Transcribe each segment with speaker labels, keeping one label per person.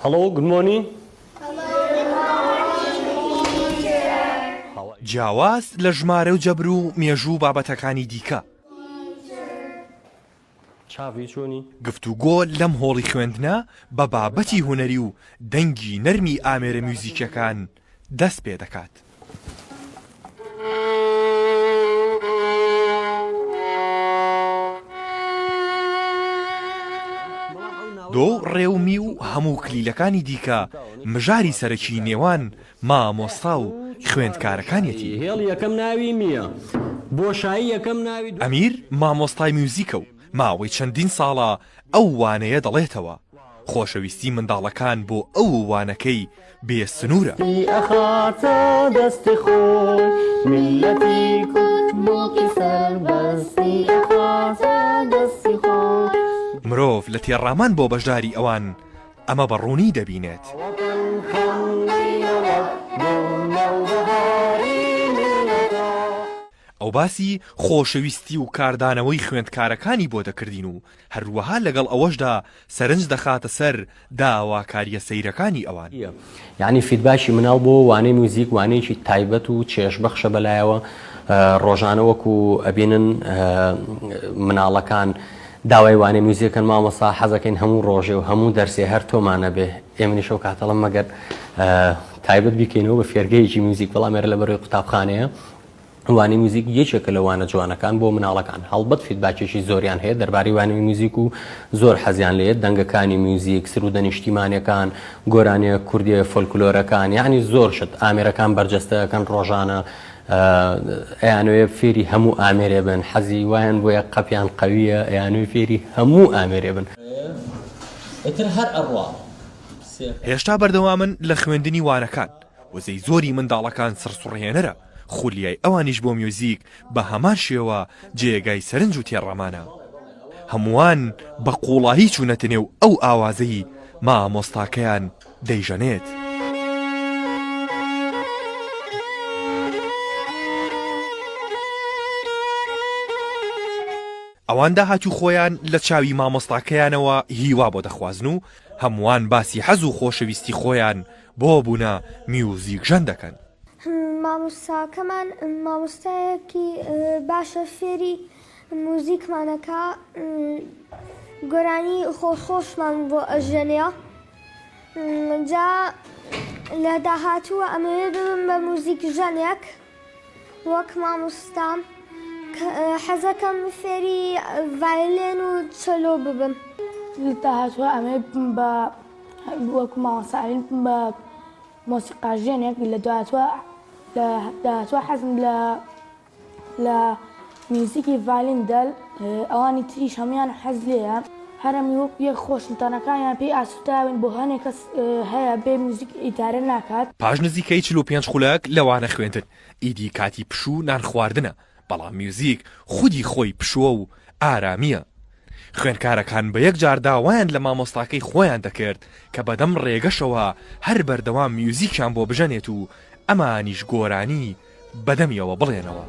Speaker 1: Hello, good morning.
Speaker 2: جیاواز لە ژمارە و جەبر و مێژوو و بابەتەکانی دیکە. گفتوگۆ لەم هۆڵی خوێندنە بە بابەتی هونەری و دەنگی نەرمی ئامێرە میوزیکیەکان دەست پێ دەکات. دۆ و ڕێ و می و هەموو کلیلەکانی دیکە مژاری سەرەکی نێوان مامۆستا و خوێندکارەکانیەتی.
Speaker 1: هێڵی یەکەم ناوی مییە. بۆشایی یەکەم ناوی دۆ.
Speaker 2: ئەمیر مامۆستای میوزیکە و ماوەی چەندین ساڵە ئەو وانەیە دەڵێتەوە. خۆشەویستی منداڵەکان بۆ ئەو و وانەکەی بێ سنوورە. مرۆڤ لە تێڕامان بۆ بەشداری ئەوان ئەمە بە ڕوونی دەبینێت. ئەو باسی خۆشەویستی و کاردانەوەی خوێندکارەکانی بۆ دەکردین و هەروەها لەگەڵ ئەوەشدا سەرنج دەخاتە سەر داواکارییە سەیرەکانی ئەوان.
Speaker 1: یەعنی feedback ی مناڵ بۆ وانەی میوزیک وانەیەکی تایبەت و چێژبەخشە بەلایەوە، ڕۆژانە وەکو ئەبینن مناڵەکان داوای وانەی میوزیک ئەکەن مامۆستا حەزەکەین هەموو ڕۆژێ و هەموو دەرسێ هەر تۆمان ئەبێ، ئێمنیش ئەو کاتە ئەڵێم مەگەر تایبەت بیکەینەوە بە فێرگەیەکی میوزیک بەڵام ئێرە لەبەرەوەی قوتابخانەیە وانەی میوزیک یەکێکە لە وانە جوانەکان بۆ مناڵەکان، هەڵبەت feedback ێکی زۆریان هەیە دەربارەی وانەی میوزیک و زۆر حەزیان لێیە، دەنگەکانی میوزیک، سروودە نیشتیمانیەکان، گۆرانیە کوردیە فۆلکلۆرەکان، یەعنی زۆر شت، ئامێرەکان بەرجەستە ئەکەن ڕۆژانە ئەیانەوێ فێری هەموو ئامێرێ بن، حەزی وایان بۆیە قەپیان قەویە ئەیانەوێ فێری هەموو ئامێرێ بن.
Speaker 3: ئیتر هەر ئەڕوا.
Speaker 2: هێشتا بەردەوامن لە خوێندنی وانەکان. وزەی زۆری منداڵەکان سڕسوڕهێنەرە، خولیای ئەوانیش بۆ میوزیک بە هەمان شێوە جێگای سەرنج و تێڕامانە. هەمووان بە قووڵایی چوونەتە نێو ئەو ئاوازەی مامۆستاکەیان دەیژەنێت. ئەوان داهاتوو خۆیان لە چاوی مامۆستاکەیانەوە هیوا بۆ دەخوازن و هەمووان باسی حەز و خۆشەویستی خۆیان بۆ بوونە میوزیکژەن دەکەن.
Speaker 4: مامۆستاکەمان مامۆستایەکی باشە فێری موزیکمان ئەکا گۆرانی خۆش خۆشمان بۆ ئەژەنێ جا لە داهاتووە ئەمەوێ ببم بە موزیکژەنێک وەک مامۆستام حەزەکەم فێری ڤایلێن و چەلۆ ببم.
Speaker 5: لە داهاتووە ئەمەوێ ببم بە وەکو مامۆستا ئەمین ببم بە مۆسیقاژەنێک لە داهاتووە لە داهاتووە حەزم لە لە میوزیکی ڤالین دەل ئەوانی تریش هەموویان حەز لێیە هەرەمی وەکو یەک خۆشن تەنەکانیان پێی ئاسووداوین بۆ هەنێ کەس هەیە بێ میوزیک ئیدارە ناکات.
Speaker 2: پاش نزیکەی 45 خولەک لە وانە خوێندن، ئیدی کاتی پشوو نان خواردنە، بەڵام میوزیک خودی خۆی پشووە و ئارامییە. خوێندکارەکان بە یەکجار داوایان لە مامۆستاکەی خۆیان دەکرد کە بەدەم ڕێگەشەوە هەر بەردەوام میوزیکیان بۆ بژەنێت و ئەمانیش گۆرانی بەدەمیەوە بڵێنەوە.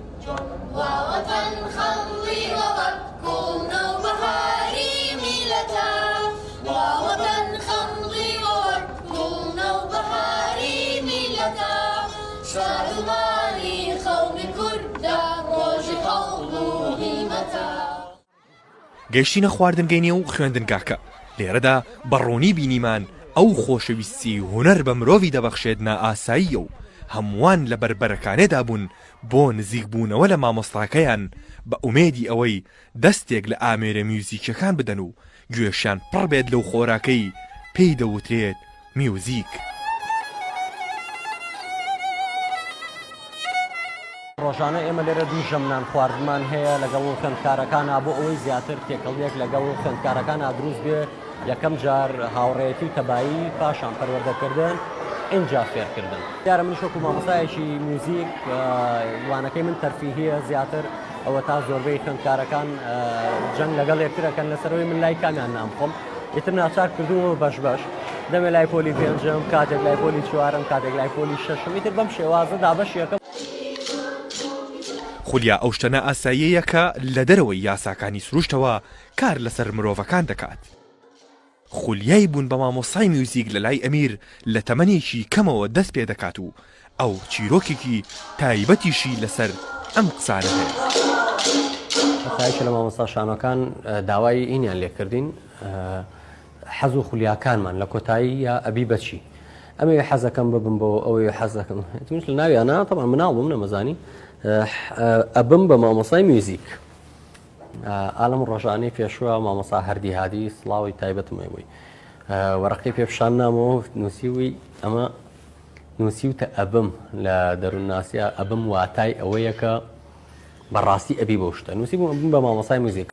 Speaker 2: گەیشتینە خواردنگەی نێو خوێندنگاکە، لێرەدا بە ڕوونی بینیمان ئەو خۆشەویستیەی هونەر بە مرۆڤی دەبەخشێت نائاساییە و هەمووان لە بەربەرەکانێدا بوون بۆ نزیکبوونەوە لە مامۆستاکەیان بە ئومێدی ئەوەی دەستێک لە ئامێرە میوزیکیەکان بدەن و گوێشیان پڕ بێت لەو خۆراکەی پێی دەوترێت میوزیک.
Speaker 1: ڕۆژانە ئێمە لێرە دوو ژەم نان خواردنمان هەیە لەگەڵ خوێندکارەکانا بۆ ئەوەی زیاتر تێکەڵیەک لەگەڵ خوێندکارەکانا دروست بێ یەکەم جار هاوڕێیەتی و تەبایی پاشان پەروەردەکردن ئینجا فێرکردن. دیارە منیش وەکو مامۆستایەکی میوزیک وانەکەی من تەرفیهیە زیاتر ئەوەتا زۆربەی خوێندکارەکان جەنگ لەگەڵ یەکتر ئەکەن لەسەرەوەی من لای کامیان نان بخۆم ئیتر ناچار کردوومە بەش بەش دەمێ لای پۆلی پێنجم کاتێک لای پۆلی چوارم کاتێک لای پۆلی شەشم ئیتر بەم شێوازە دابەشی ئەکەم.
Speaker 2: خولیا ئەو شتە نائاساییەیە کە لە دەرەوەی یاساکانی سروشتەوە کار لەسەر مرۆڤەکان دەکات. خولیای بوون بە مامۆستای میوزیک لە لای ئەمیر لە تەمەنێکی کەمەوە دەست پێ دەکات و ئەو چیرۆکێکی تایبەتیشی لەسەر ئەم قسانە هەیە.
Speaker 1: هەتا یەکێ لە مامۆستا شانۆکان داوای ئینیان لێ کردین حەز و خولیاکانمان لە کۆتایی یا ئەبی بەچی ئەمەوێ حەزەکەم ببم بۆ ئەوەی حەزەکەم منش لە ناویانە تەبعەن مناڵ بووم نەمەزانی ئەبم بە مامۆستای میوزیک ئالم ڕۆژانەی پێشوە مامۆسا هەردی هادی سڵاوی تایبەتم هەیە بۆی وەرەقەی پێ پیشان نامەوە نووسیوی ئەمە نووسیوتە ئەبم لە دەروونناسیە ئەبم واتای ئەوەیە کە بەڕاستی ئەبی بەو شتە نووسی بووم ئەبم بە مامۆسای موزیک.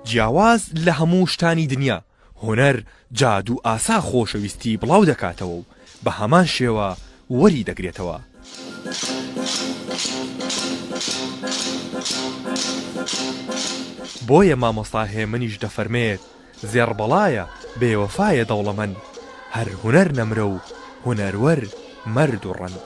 Speaker 2: جیاواز لە هەموو شتانی دنیا، هونەر جادوو ئاسا خۆشەویستی بڵاو دەکاتەوە و بە هەمان شێوە وەری دەگرێتەوە. بۆیە مامۆستا هێمنیش دەفەرمێت، زێڕ بەڵایە بێوەفایە دەوڵەمەند، هەر هونەر نەمرە و هونەروەر مەرد و ڕەند.